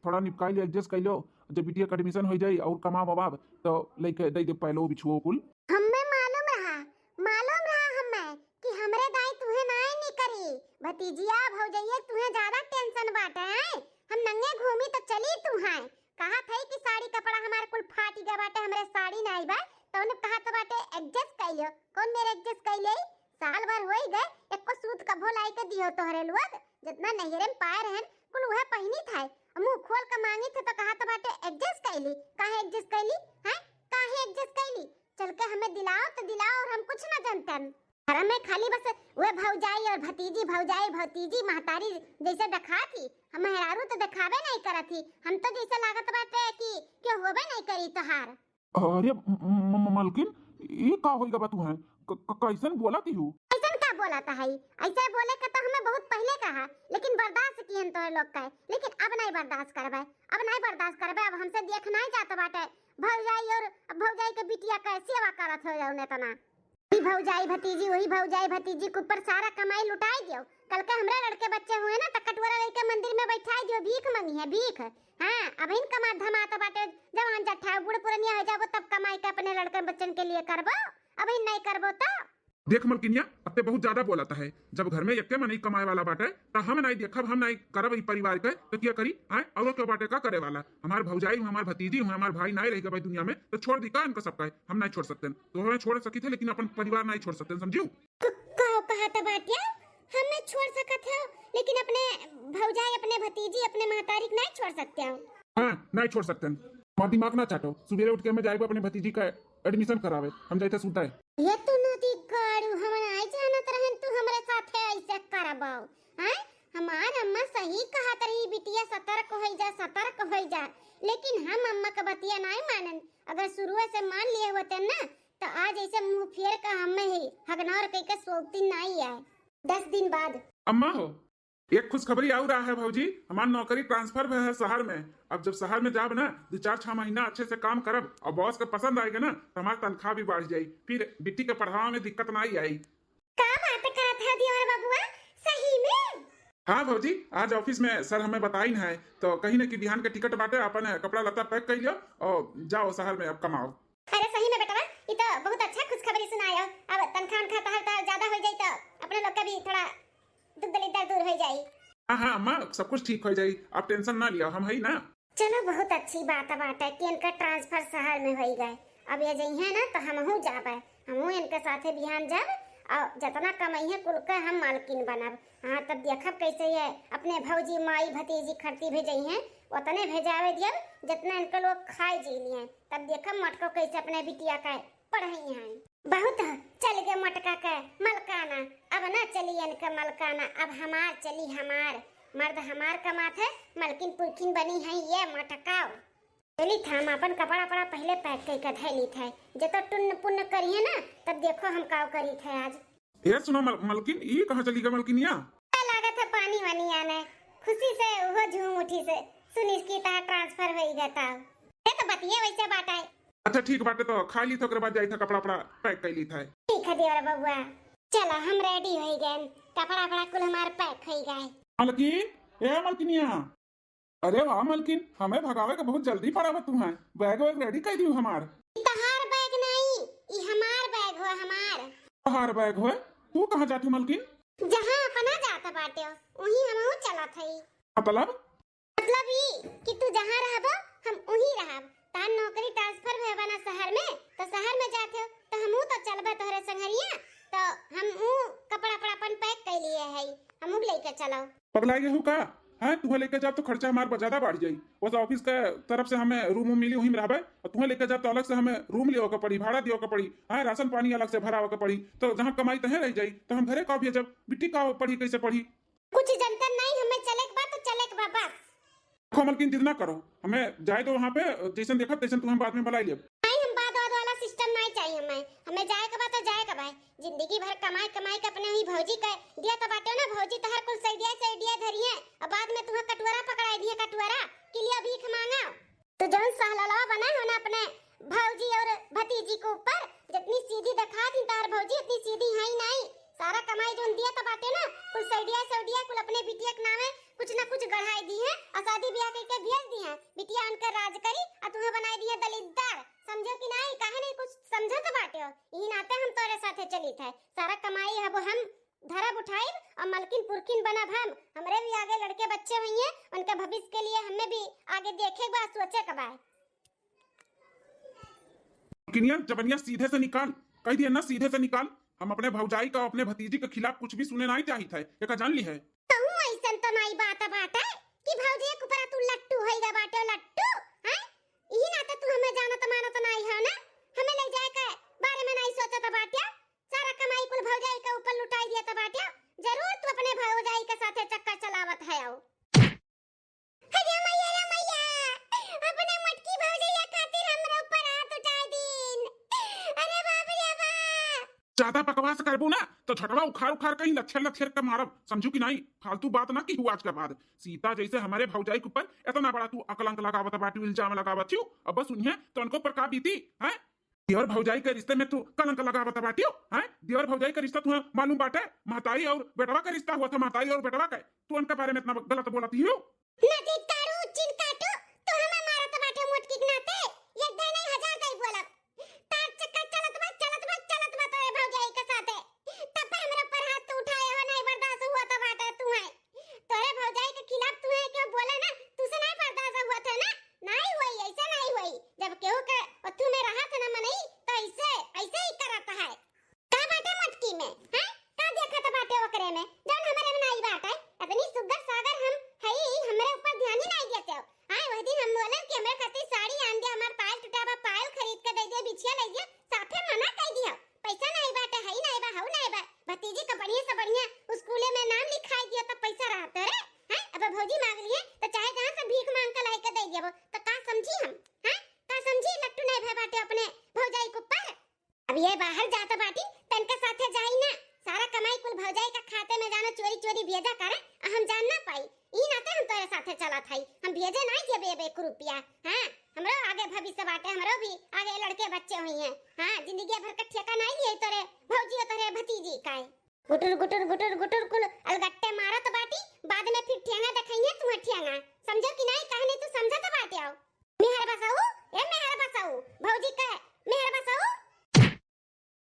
थोड़ा निपकाई ले, adjust कर लो। जब बिटिया का admission हो जाई और कमा बबाब तो लेके दे देब पायलो बिछुओ कुल। हमें मालूम रहा, मालूम रहा हमें कि हमरे दाई तुहे नाई निकरी। भतीजिया भौजैया तुहे ज्यादा tension बाटे हैं। हम नंगे घूमी तो चली तुहे। कहा थे कि साड़ी कपड़ा हमार कुल फाटी गए बाटे, हमरे साड़ी नाई बा, तो उन्हें कहा तो बाटे adjust कर लियो। कौन मेरे adjust कर ले? साल भर होई गए, एको सूट कभो लाई के दियो तोहरे लोग, जितना नैहरे में पाए रहन कुल उहे पहिनी था। मुंह खोल के मांगी थे तो कहा तो बाटे adjust कर ली। काहे adjust कर ली? हैं, काहे adjust कर ली? चल के हमें दिलाओ तो दिलाओ, और हम कुछ ना जानतन। घर में खाली बस वह भौजाई और भतीजी, भौजाई भतीजी महतारी जैसे दिखात ही, हम मेहरारू तो दिखावे नहीं करत ही। हम तो जैसे लागत बाटे कि क्यों होबे नहीं करी तोहार। अरे म-, म-, म-, मलकिन, ई का होई गबा तू है? क-, क-, कैसन बोलत ही हूँ? कैसन का बोलत है? ऐसे बोले का तो हमें बहुत पहले कहा, लेकिन बर्दाश्त किहन तोहरे लोग का, लेकिन अब नहीं बर्दाश्त करबे, अब नहीं बर्दाश्त करबे। अब हमसे देख नहीं जात बाटे भौजाई और भौजाई के बिटिया का सेवा करत हो जाओ ने तना। ई भौजाई भतीजी, वही भौजाई भतीजी के ऊपर सारा कमाई लुटाई दियो। कल के हमरे लड़के बच्चे हुए ना, त कटोरा लेके मंदिर में बैठाई दियो, भीख मंगी है, भीख। हाँ, अबहिन कमात धमात बाटे, जवान जट्ठा, बूढ़ पुरनिया हो जाबो, तब कमाई के अपने लड़के बच्चन के लिए करबो, अबहिन नहीं करबो तो। देख मलकिनिया, अब ते बहुत ज्यादा बोलत है। जब घर में एक्के मनई कमाए वाला बाटे, त हम नहीं देखब, हम नहीं करब ई परिवार के, तो क्या करी? आए, और क्यों बाटे का करे वाला? हमार भौजाई हूँ, हमार भतीजी हूँ, हमार भाई नहीं रह गए दुनिया में, तो छोड़ दी का इनका सबका? हम नहीं छोड़ सकते। तो हमें छोड़ सकी थे, लेकिन अपन परिवार नहीं छोड़ सकते, समझियो? क-, का कहत बाटिया? हम नहीं छोड़ सकत हो, लेकिन अपने भौजाई, अपने भतीजी, अपने महतारी के नहीं छोड़ सकते हो। हाँ, नहीं छोड़ सकते। हमार दिमाग ना चाटो, सुबेरे उठ के हमें जाए अपने भतीजी का admission करावे, हम जाइथे सुताए। ये तू नदी गाड़ू, हम नाई जानत रहन तू हमरे साथे ऐसे करबो, हैं? हमार अम्मा सही कहत रही, बिटिया सतर्क होई जा, सतर्क होई जा, लेकिन हम अम्मा का बतिया नाई मानन। अगर शुरुए से मान लिए होते ना, तो आज ऐसे मुंह फेर का हमें ही हगनौर कह के सोती नाई आए। दस दिन बाद। अम्मा हो, एक खुशखबरी और रहा है भौजी, हमार नौकरी transfer भय है शहर में। अब जब शहर में जाब ना, दो चार छह महीना अच्छे से काम करब और boss के पसंद आएगा ना, तो हमार तनख्वाह भी बढ़ जाई, फिर बिट्टी के पढ़ावा में दिक्कत ना आई। का बात करत है देवर बबुआ, सही में? हाँ भौजी, आज office में sir हमें बताइन है, तो कहीं ना कि बिहान के ticket बाटे, अपन कपड़ा लत्ता pack कर लियो और जाओ शहर में अब कमाओ। अरे सही में बेटवा, ये तो बहुत अच्छा खुशखबरी सुनायो। अब तनख्वाह उनखा तहर तहर ज्यादा हो जाई तो अपने लोग का भी थोड़ा दुख दलिद्दर दूर हो जाई। हाँ, हाँ, अम्मा, सब कुछ ठीक हो जाई, आप tension ना लिया, हम हई ना। चलो, बहुत अच्छी बात बाटे कि इनका transfer शहर में होई गए। अब ये जइहे ना, तो हमहू जाबे, हमहू इनके साथे बिहान जाब, और जितना कमइहे, कुल के हम मालकिन बनब। हाँ, तब देखब कैसे ये अपने भौजी, माई, भतीजी खरती भेजइहे, उतने भेजावे दियब, जितना इनके लोग खाए जी लिए। तब देखब मटको कैसे अपने बिटिया का पढ़इहे। बहुत चल गए मटका के मलकाना, अब ना चली इनके मलकाना, अब हमार चली हमार। मर्द हमार कमात है, मलकिन पुरखिन बनी है ये मटकाओ। चली था हम अपन कपड़ा पड़ा पहले pack करके धै ली था, जब तो टुन्न पुन्न करिए ना, तब देखो हम काव करी थे आज। ए सुनो मल-, मलकिन, ई कहाँ चली गए मलकिनिया? लागत है पानी वानी आने, खुशी से वो झूम उठी से सुनिस की तहार transfer होई गए ताव। ये तो बतिये वैसे बात है। अच्छा ठीक बाटे, तो खा ली था, ओकरे बाद जाई था कपड़ा उपड़ा pack कर ली था। ठीक है देवर बबुआ, चलो हम ready होई गए, कपड़ा उपड़ा कुल हमार pack होई गए। मलकिन, ए मलकिनिया, अरे वाह मलकिन, हमें भगावे के बहुत जल्दी पड़ावत तू है, bag वैग ready कर दियो हमार। ई तहार bag नहीं, ई हमार bag हो, हमार। तहार bag हो? तू कहाँ जात हो मलकिन? जहाँ अपना जात बाटे, वहीं हमहू चलत हई। मतलब? मतलब ई कि तू जहाँ रहबो, हम उहीं रहब। तार नौकरी transfer भय बा ना शहर में, तो शहर में जात हो, तो हमहू तो चलबे तोहरे संगरिया। तो हमहू कपड़ा उपड़ा अपन pack कर लिए हई, हमहू लेके चलो। पगला गए हो का? हैं, तुहे लेके जाब तो खर्चा हमार ब-, ज्यादा बढ़ जाई। बस office के तरफ से हमें room वूम मिली, वहीं में रहबे, और तुहे लेके जाब तो अलग से हमें room लेवे के पड़ी, भाड़ा देवे के पड़ी, हैं, राशन पानी अलग से भरावे के पड़ी। तो जहाँ कमाई तहें रह जाई, तो हम घरे का भेजब, बिट्टी का पढ़ी, कैसे पढ़ी? कुछ जनता नहीं, हमें चले के बा तो चले के बा बस। देखो मलकिन, जिद ना करो, हमें जाए दो वहाँ पे, जैसन देखब तैसन तुम्हें बाद में बुलाई लेब। नहीं, हम बाद वाद वाला system नहीं चाहिए हमें, हमें जाए के बा तो जाए के बा। जिंदगी भर कमाई कमाई के अपने ही भौजी के दिया तो बाटे ना, भौजी तहर कुल सैडिया सैडिया धरिए, अब बाद में तुम्हें कटुअरा पकड़ाई दिए, कटुअरा कि लिया भीख मांगा। तो जौन सहललवा बना हो ना अपने भौजी और भतीजी के ऊपर, जितनी सीधी दिखा दी तार भौजी, उतनी सीधी है ही नहीं। सारा कमाई जौन दिया तो बाटे ना, कुल सैडिया सैडिया कुल अपने बिटिया के नामे कुछ ना कुछ गढ़ाई दी है और शादी ब्याह करके भेज दी है। बिटिया उनकर राज करी और तुम्हें बनाई दी है दलिद्दर। समझो कि नहीं? काहे नहीं कुछ समझो तो बाटे हो? यही नाते हम तोरे साथे चलित है। सारा कमाई अब हम धरब उठाइब और मलकिन पुरखिन बनब हम। हमरे भी आगे लड़के बच्चे होइए, उनके भविष्य के लिए हमें भी आगे देखे के बा, सोचे के बा। किनिया जबनिया सीधे से निकाल, कह दिया ना सीधे से निकाल। हम अपने भौजाई का, अपने भतीजी के खिलाफ कुछ भी सुने नहीं चाहित है, एका जान ली है। तू ऐसन तो नहीं बात बाटे कि भौजी के ऊपर तू लट्टू होइगा बाटे, लट्टू, हैं? यही नाते तू हमें जानत मानत नहीं है ना, हमें ले जाए के बारे में नहीं सोचत बाटे। सारा कमाई कुल भौजाई के ऊपर लुटाई दिया तो बाटे। जरूर तू अपने भौजाई के साथे चक्कर चलावत है। आओ। अरे मैया, रे मैया, अपने मोटकी भौजैया खातिर हमरे ऊपर हाथ उठाए दीन। अरे बाप रे बाप। ज्यादा बकवास करबू ना तो झटवा उखाड़ उखाड़ कहीं लच्छर लच्छर के मारब, समझू कि नहीं? फालतू बात ना की हुआ आज के बाद। सीता जैसे हमारे भौजाई के ऊपर इतना बड़ा तू अकलंक लगावत बाटी, इल्जाम लगावत हो, अब बस उन्हें तो उनको पर का बीती है? देवर भौजाई के रिश्ते में तू कलंक लगावत बाटियो, हैं? देवर भौजाई के रिश्ता तुम्हें मालूम बाटे? महतारी और बेटवा के रिश्ता हुआ था, महतारी और बेटवा के। तू उनके बारे में इतना गलत बोलती हो? नदी तारू चिन काटू, तू हमें मारत बाटे मोटकी के नाते। एक दाई नहीं हजार दाई बोलब। तार चक्कर चलत बा, चलत बा, चलत बा तोरे भौजाई के साथे। तब पे हमरे ऊपर हाथ तू उठाए हो, नहीं बर्दाश्त हुआ तो बाटे तू है। तोरे भौजाई के खिलाफ तू है क्यों बोले ना, तू से नहीं बर्दाश्त हुआ था ना। नहीं हुई, ऐसे नहीं हुई। जब केहू के ओथू में रहा था ना मनई, तो ऐसे, ऐसे ही करत है। का बाटे मोटकी में, हैं? का देखत बाटे ओकरे में, जौन हमरे में नाई बाटे? इतनी सुग्गर सागर हम हई, हमरे ऊपर ध्यान ही बाटे अपने भौजाई के ऊपर। अब ये बाहर जात बाटी, तनके साथे जाई ना, सारा कमाई कुल भौजाई का खाते में जानो चोरी चोरी भेजा करे, आ हम जान ना पाई, ई नाते हम तोरे साथे चलत हई, हम भेजे नाई देबे एक रुपया। हाँ, हमरो आगे भविष्य बाटे, हमरो भी आगे लड़के बच्चे हुई हैं। हाँ, जिंदगी भर का ठेका नाई लिए तोरे भौजी और तोरे भतीजी का है। गुटुर गुटुर गुटुर गुटुर कुल अलगट्टे मारत बाटी, बाद में फिर ठेंगा देखाइए तुम्हें ठेंगा। समझो कि नाई, कहने तू समझत बाटे आओ। मेहर बसाऊ, ए मेहर बसाऊ, भौजी कहे, मेहर बसाऊ।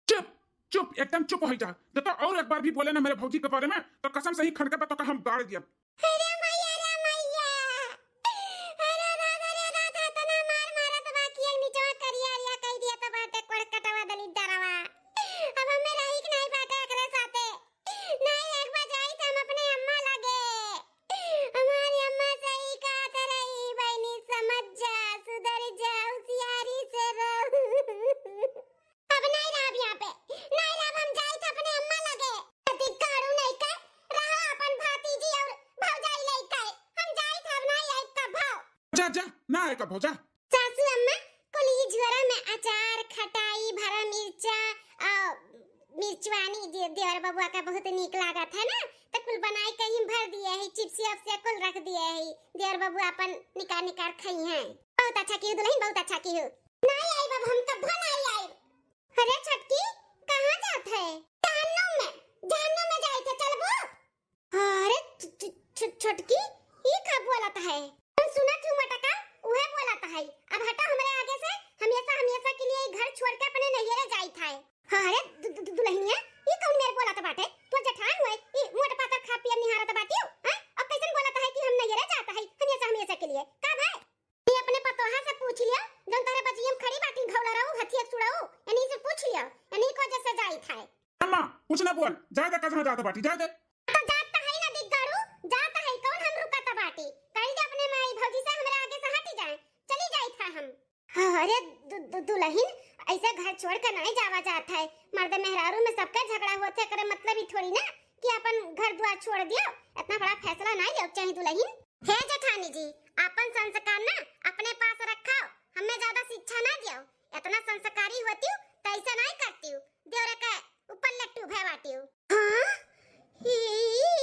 चुप, चुप, एकदम चुप हो जा। जब तो और एक बार भी बोले ना मेरे भौजी के बारे में, तो कसम से ही खड़के पे तो हम गाड़ दिया। अरे मैया, रे मैया, अरे दादा, रे दादा, तना मार मारत बा कि एक निचवा करिया रिया कह दिया तो बाटे कोड़ कटवा दली डरवा। अब हमें रही कि नहीं बाटे एकरे साथे। नहीं, एक बार जाई तो हम अपने अम्मा लगे। हमारी अम्मा सही कहत रही, बहनी समझ जा, सुधर जा, होशियारी से रह। अब नहीं रहब यहाँ पे, नहीं रहब, हम जाई थे अपने अम्मा लगे। धिक्कारू नहीं के, रहो अपन भतीजी और भौजाई लेके, हम जाई थे, अब नहीं आई कभो। जा, जा, ना आए कभो, जा। सासू अम्मा, कुल ई झोरा में अचार, खटाई, भरा मिर्चा, आ, मिर्चवानी दे-, देवर बबुआ का बहुत नीक लागत है ना, तो कुल बनाई कहीं भर दिए है, चिप्स विप्स कुल रख दिए है, देवर बबुआ अपन निकार निकार खाई हैं। बहुत अच्छा की हो दुल्हन, बहुत अच्छा की हो। नाई आइब, अब हम कभो नाई आइब। अरे छोटकी, कहाँ जात है? जहन्नुम में, जहन्नुम में जाई थे, चलबो? अरे छ-, छ-, छ-, छोटकी, ई का बोलत है? हम सुनत हूँ मोटका, उहे बोलत है। अब हटो हमरे आगे से, हमेशा, हमेशा के लिए ई घर छोड़ के अपने नैहरे जाई थे। अरे दु-, दु-, दु-, दुल्हनिया, ई कौन मेर बोलत बाटे? तू जेठान हुए, ई मोट पातर खाब पियब निहारत बाटियो, हैं? अब कैसन बोलत है कि हम नैहरे जात है, हमेशा, हमेशा के लिए? का भाई? ये अपने पतोहा से पूछ लियो, जौन तोहरे बजियम खड़ी बाटी, घौड़ा रहू, हथिया सुड़ाऊ, इन्हीं से पूछ लियो, इन्हीं को जैसे जाई थाए। अम्मा, कुछ ना बोल, जाए दे, कहाँ जात बाटी, जाए दे। तो जात तो है ना दिग्गाड़ू, जात है, कौन हम रुकत बाटी? कह दे अपने माई भौजी से, हमरा आगे से हटी जाए, चली जाई था हम। हाँ, अरे दु-, दु-, दुल्हन, ऐसे घर छोड़ के नहीं जावा जात है। मर्द मेहरारू में सबके झगड़ा होत है, एकरे मतलब ही थोड़ी ना कि अपन घर द्वार छोड़ दियो। इतना बड़ा फैसला नहीं लियो चाहिए दुल्हन। हे जेठानी जी, अपन संस्कार ना अपने पास रखो, हमें ज्यादा शिक्षा ना दियो। इतना संस्कारी होती तो ऐसा नहीं करती। देवरे के ऊपर लट्टू भय बाटियो। हाँ? ई, ई,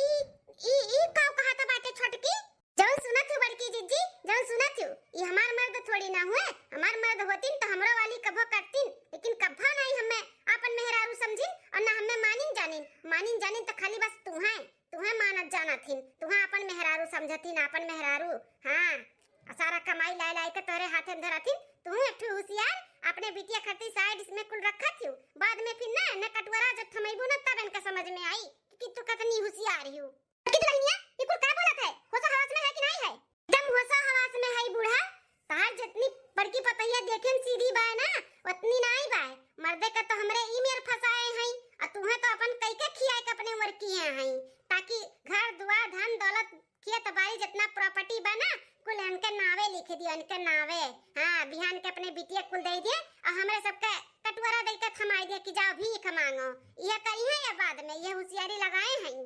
ई, ई का कहत बाटे छोटकी? जौन सुनत हूँ बड़की जिज्जी, जौन सुनत हूँ, ई हमार मर्द थोड़ी ना हुए। हमार मर्द होतिन तो हमरो वाली कभो करतिन, लेकिन कभो नहीं हमें आपन मेहरारू समझिन और ना हमें मानिन जानिन। मानिन जानिन तो खाली बस तुहें, तुहें मानत जानत हिन, तुहें आपन मेहरारू समझतिन, आपन मेहरारू। हाँ, आ सारा कमाई लाई लाई के तोहरे हाथे में धरथिन, तू एक ठो होशियार, अपने बिटिया खातिर साइड में कुल रखत हियो, बाद में फिर ना, न कटवरा जब थमैबू ना तब इनका समझ में आई कि तू कितनी होशियार हियो। कि दुल्हनिया, ये कुल का बोलत है? होश हवास में है कि नहीं है? एकदम होश हवास में है बूढ़ा। तहार जितनी बड़की पतैया देखे में सीधी बाय ना, उतनी नाई बाय। मर्दे का तो हमरे ई मेर फंसाए हैं, आ तुहें तो अपन कई के खियाए के अपने उम्र किए हैं, ताकि घर दुआर धन दौलत खेत बाड़ी जितना प्रॉपर्टी बा ना, कुल इनके नावे लिख दियो, इनके नावे। हाँ, बिहान के अपने बिटिया कुल दे दिए और हमरे सबके कटवरा दे के थमाई दिए कि जाओ भीख मांगो। यह करी है या बाद में, यह होशियारी लगाए हैं।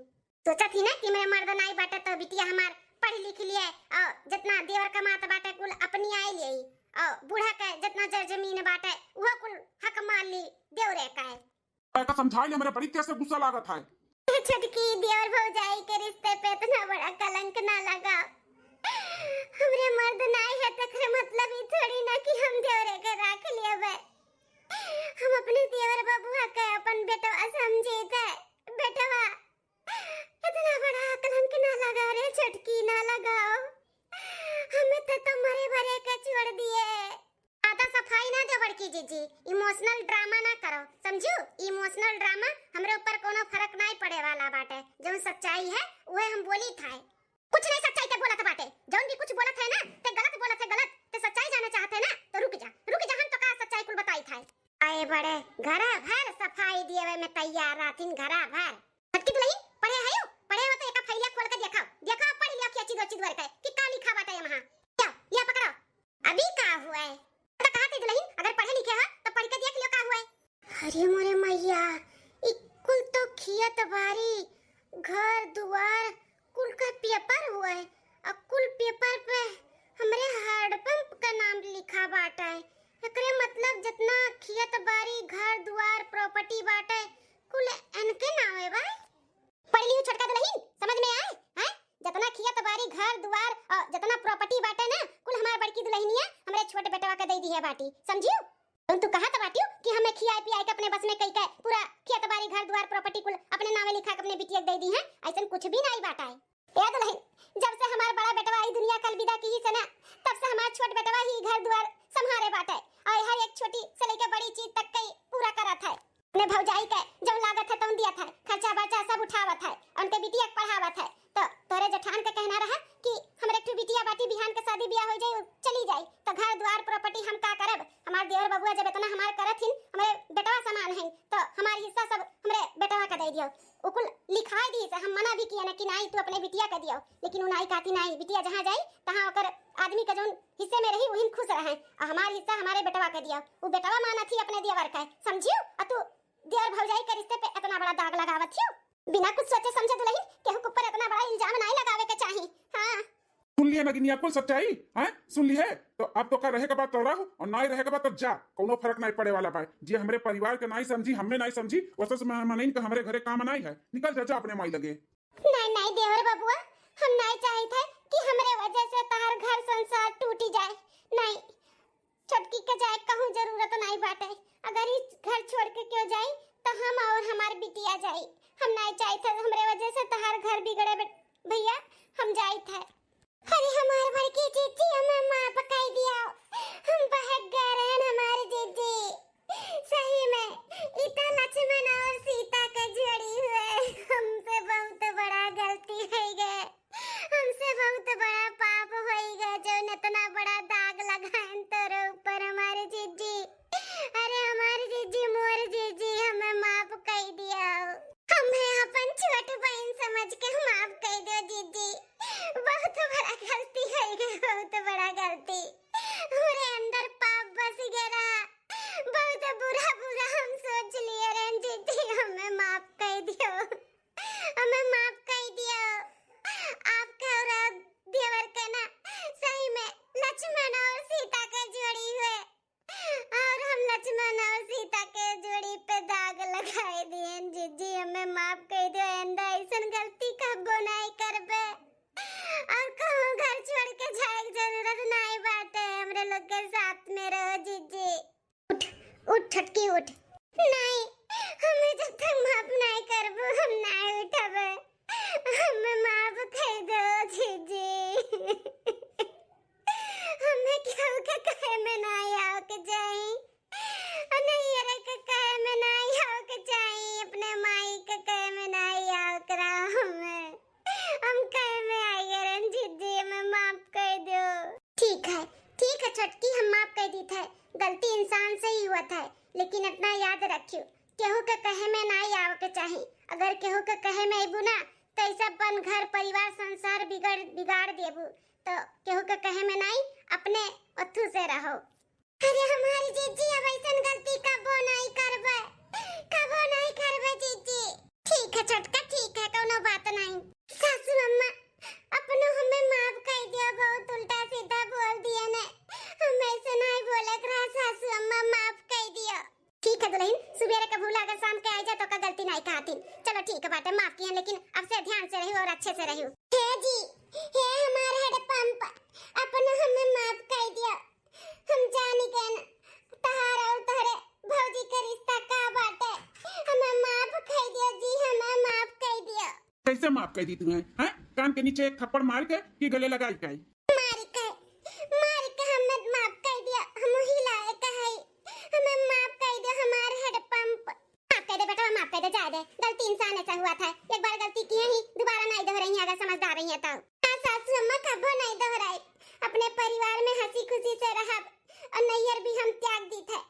सोचत ही ना कि मेरे मर्द नाई बाटे तो बिटिया हमार पढ़ लिख लिए और जितना देवर कमात बाटे कुल अपनी आई लिए और बूढ़ा के जितना जर जमीन बाटे वो कुल हक मार ली देवरे का है। एका समझाई ले, मेरे बड़ी तेज से गुस्सा लागत है। छोटकी, देवर भौजाई के रिश्ते पे इतना बड़ा कलंक ना लगाओ। हमरे मर्द नाई है, तेकरे मतलब ई थोड़ी ना कि हम देवरे के राख लेबे। हम अपने देवर बबुआ के अपन बेटवा समझीत है। बेटवा, इतना बड़ा कलंक ना लगाओ रे छोटकी, ना लगाओ। हमें तो, तो मरे भरे के छोड़ दिए। ज्यादा सफाई ना दो बड़की जीजी, इमोशनल ड्रामा ना करो, समझू? इमोशनल ड्रामा हमरे ऊपर कोनो फर्क नाई पड़े वाला बाटे। जौन सच्चाई है, उहे हम बोली था। कुछ नहीं सच्चाई के बोलत बाटे, जौन भी कुछ बोलत है ना, ते गलत बोलत है, गलत। ते सच्चाई जाने चाहते ना, तो रुक जा, रुक जा, हम तो का सच्चाई कुल बताई था। आए बड़े घरा भर सफाई दिए में तैयार रहथिन, घरा भर। छोटकी दुल्हन, पढ़े हयो? पढ़े हो तो एका फैलिया खोल के देखाओ। देखाओ, पढ़ लियो कि अच्छी दोची द्वार का है, कि का लिखा बाटे यहाँ। क्या? या पकड़ो। अभी का हुआ है? तो कहा थी दुल्हन, अगर पढ़े लिखे हो तो पढ़ के देख लियो का हुआ है। अरे मोरे मैया, ई कुल तो खेत बारी, घर दुआर, कुल का पेपर हुआ है। और कुल पेपर पे हमरे हैंडपंप का नाम लिखा बाटे। एकरे मतलब जितना खेत बारी, घर दुआर, property बाटे, कुल इनके नावे बा। पढ़ लिहू छोटका दुलहिन, समझ में आए? हैं? जितना खेत बारी, घर दुआर और जितना property बाटे ना, कुल हमार बड़की दुलहिनिया हमरे छोट बेटवा के दे दिहे बाटी, समझियो? तू कहत बाटियो कि हमें खियाए पियाए के अपने बस में कई के पूरा खेत बारी, घर दुआर, property कुल अपने नावे लिखा के अपने बिटिया के दे दिहे, ऐसन कुछ भी नाई बाटे। ए दुलहिन, जब से हमार बड़ा बेटवा ई दुनिया के अलविदा किहिस ना, तब से हमार छोट बेटवा ही घर दुआर संभारे बाटे और हर एक छोटी से लेके बड़ी चीज तक कई पूरा करत है। अपने भौजाई के जौन लागत है तौन दियत है, खर्चा बर्चा सब उठावत है, उनके बिटिया के पढ़ावत है। तो तोरे जेठान के कहना रहा कि हमरे एक ठो बिटिया बाटी, बिहान के शादी बियाह हो जाई, उ चली जाई, तो घर दुआर property हम का करब? हमार देवर बबुआ जब इतना हमार करत हिन, हमरे बेटवा समान है, तो हमार हिस्सा सब हमरे बेटवा के दे दियो। उ कुल लिखाई दी से हम मना भी किया ना कि नाई तू अपने बिटिया के दियो, लेकिन उ नाई कहती, नाई, बिटिया जहाँ जाई तहाँ ओकर आदमी के जौन हिस्से में रही उहिन खुश रहे, और हमार हिस्सा हमारे बेटवा के दियो। उ बेटवा मानत ही अपने देवर के, समझियो? और तू देवर भौजाई के रिश्ते पे इतना बड़ा दाग लगावत हियो। बिना कुछ सोचे समझे दुलहिन केहू के ऊपर इतना बड़ा इल्जाम नाई लगावे के चाही। हाँ। सुन लिहे नगिनिया कुल सच्चाई, हैं? सुन लिहे? तो अब तोका रहे के बाद तो रह और नाई रहे के बाद तो जा, कौनो फर्क नाई पड़े वाला बा। जे हमरे परिवार के नाई समझी, हमें नाई समझी, वैसे से मनइन का हमरे घरे काम नाई है। निकल जा, जा अपने माई लगे। नाई, नाई देवर बबुआ, हम नाई चाहित है कि हमरे वजह से तहार घर संसार टूटी जाए। नाई, छोटकी के जाए कहूँ जरूरत नाई बाटे। अगर ई घर छोड़ के क्यों जाई तो हम और हमार बिटिया जाई। हम नाई चाहित है हमरे वजह से तहार घर बिगड़े बे-, भैया, हम जाइत है। अरे हमार बड़की जीजी, हमें माफ कर दिया, हम बहक गए रहन हमार जीजी। सही में, ई तो लक्ष्मण और सीता के जोड़ी हुए, हमसे बहुत बड़ा गलती हो गए, हमसे बहुत बड़ा पाप हो गए, जो इतना बड़ा दाग लगाएन तोरे ऊपर हमारे जीजी। अरे हमारे जीजी, मोर जीजी, हमें माफ कर दिया। हमें अपन छोट बहन समझ के माफ कर दो जीजी, बहुत बड़ा गलती हो गई, बहुत बड़ा गलती। हमरे अंदर पाप बस गया रहा, बहुत बुरा बुरा हम सोच लिए रहन जीजी, हमें माफ कर दियो, हमें माफ कर दियो। आपका और देवर के ना सही में लक्ष्मण और सीता के जोड़ी हुए। और हम लक्ष्मण और सीता के जोड़ी पे दाग लगाए दिए। जीजी, हमें माफ कर दो, आइंदा ऐसन गलती कबो नहीं करबे। और कहूँ घर छोड़ के जाए के जरूरत नहीं बाटे, हमरे लोग के साथ में रहो जीजी। उठ, उठ छोटकी उठ। नहीं, हमें जब तक माफ नहीं करबो हम नहीं उठबे। हमें माफ कर दो जीजी। हमें केहू के कहे में ना आवे के चाही, और नैहर के कहे में ना आवे के चाही, अपने माई के कहे में ना आवे के रहा हमें। हम कहे में आई गए जीजी, हमें माफ कर दो। ठीक है, ठीक है छोटकी, हम माफ कर दीत है, गलती इंसान से ही हुआ था, लेकिन इतना याद रखियो, केहू के कहे में ना आवे के चाही। अगर केहू के कहे में अइबू ना, तो ऐसा अपन घर परिवार संसार बिगड़ बिगाड़ देबू। तो केहू के कहे में नाई, अपने ओथू से रहो। अरे हमारी जीजी, अब ऐसन गलती कबो नाई करबे, कबो नाई करबे जीजी। ठीक है छोटका, ठीक है, कोनो बात नाई। सासू अम्मा, अपनो हमें माफ कर दियो, बहुत उल्टा सीधा बोल दिए ने, हम ऐसे नाई बोले के रहा सासू अम्मा, माफ कर दियो। ठीक है दुलहिन, सुबेरे के भूला अगर शाम के आई जा तो का गलती नाई कहतीन। चलो ठीक है बाटे, माफ किए, लेकिन अब से ध्यान से रहियो और अच्छे से रहियो। हे जी, हे हमार हेडपंप, अपनो हमें माफ कर दियो। हम जानी गए न तहार और तोहरे भौजी के रिश्ता का बाटे। हमें माफ कर दियो जी, हमें माफ कर दियो। कैसे माफ कर दी तुम्हें, हैं? कान के नीचे एक थप्पड़ मार के कि गले लगाई के? मार के, मार के हमें माफ कर दिया, हम ही लायक है, हमें माफ कर दिया हमार हेडपंप। माफ कर दे बेटवा, माफ कर दे, जाए दे, गलती इंसान ऐसा हुआ था, एक बार गलती किए ही, दोबारा नहीं दोहराई अगर समझदार रही है तो। हाँ सासू अम्मा, कबो नहीं दोहराई, अपने परिवार में हंसी खुशी से रहब और नैहर भी हम त्याग दी थे।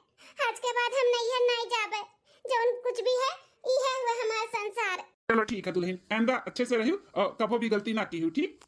आज के बाद हम नैहर नहीं जाबे, जौन कुछ भी है, इहे हुए हमार संसार। चलो ठीक है दुलहिन, आइंदा अच्छे से रहियो और कबो भी गलती ना किहू, ठीक?